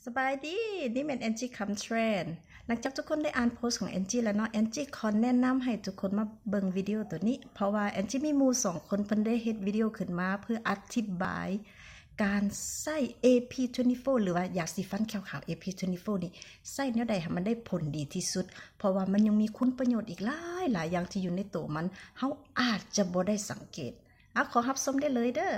ສະບາຍດີ ນີ້ແມ່ນແອນຈີຄຳແທຣນ. ຫຼັງຈາກທຸກຄົນໄດ້ອ່ານໂພສຂອງແອນຈີແລ້ວເນາະ, ແອນຈີຂໍແນະນຳໃຫ້ທຸກຄົນມາເບິ່ງວິດີໂອໂຕນີ້ ເພາະວ່າແອນຈີມີໝູ່ສອງຄົນ ເພິ່ນໄດ້ເຮັດວິດີໂອຂຶ້ນມາເພື່ອອະທິບາຍການໃຊ້ເອພີທວເນຕີໂຟ ຫຼືວ່າຢາສີຟັນແຂ້ວຂາວເອພີທວເນຕີໂຟນີ້ ໃຊ້ແນວໃດໃຫ້ມັນໄດ້ຜົນດີທີ່ສຸດ, ເພາະວ່າມັນຍັງມີຄຸນປະໂຫຍດອີກຫຼາຍໆຢ່າງທີ່ຢູ່ໃນໂຕມັນ ເຮົາອາດຈະບໍ່ໄດ້ສັງເກດ. ເອົາ ຂໍຮັບຊົມໄດ້ເລີຍເດີ້.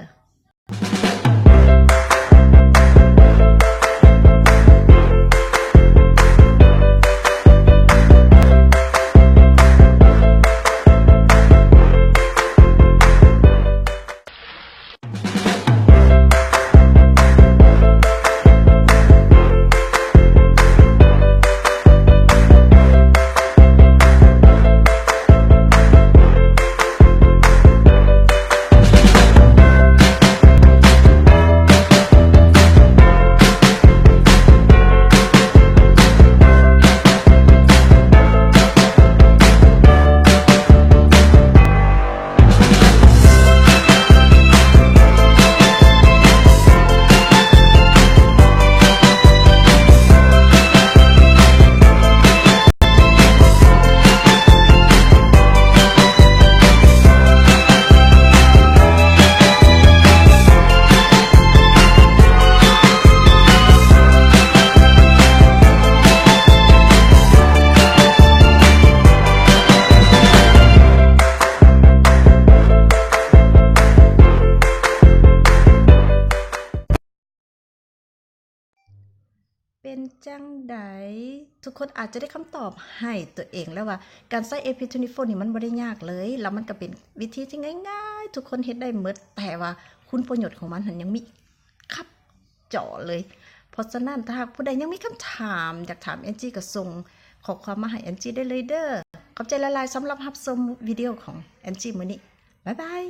ເປັນຈັ່ງໃດ? ທຸກຄົນອາດຈະໄດ້ຄຳຕອບໃຫ້ຕົວເອງແລ້ວວ່າ ການໃຊ້ເອພີທວເນຕີໂຟນີ້ມັນບໍ່ໄດ້ຍາກເລີຍ ແລ້ວມັນກໍເປັນວິທີທີ່ງ່າຍໆ ທຸກຄົນເຮັດໄດ້ໝົດ, ແຕ່ວ່າຄຸນປະໂຫຍດຂອງມັນຫັ້ນຍັງມີຄັບ ຈໍເລີຍ. ເພາະສະນັ້ນ ຖ້າຫາກຜູ້ໃດຍັງມີຄຳຖາມ ຢາກຖາມແອນຈີ ກໍສົ່ງຂໍ້ຄວາມມາໃຫ້ແອນຈີໄດ້ເລີຍເດີ້. ຂອບໃຈຫຼາຍໆ ສຳລັບຮັບຊົມວິດີໂອຂອງແອນຈີມື້ນີ້. ບາຍບາຍ.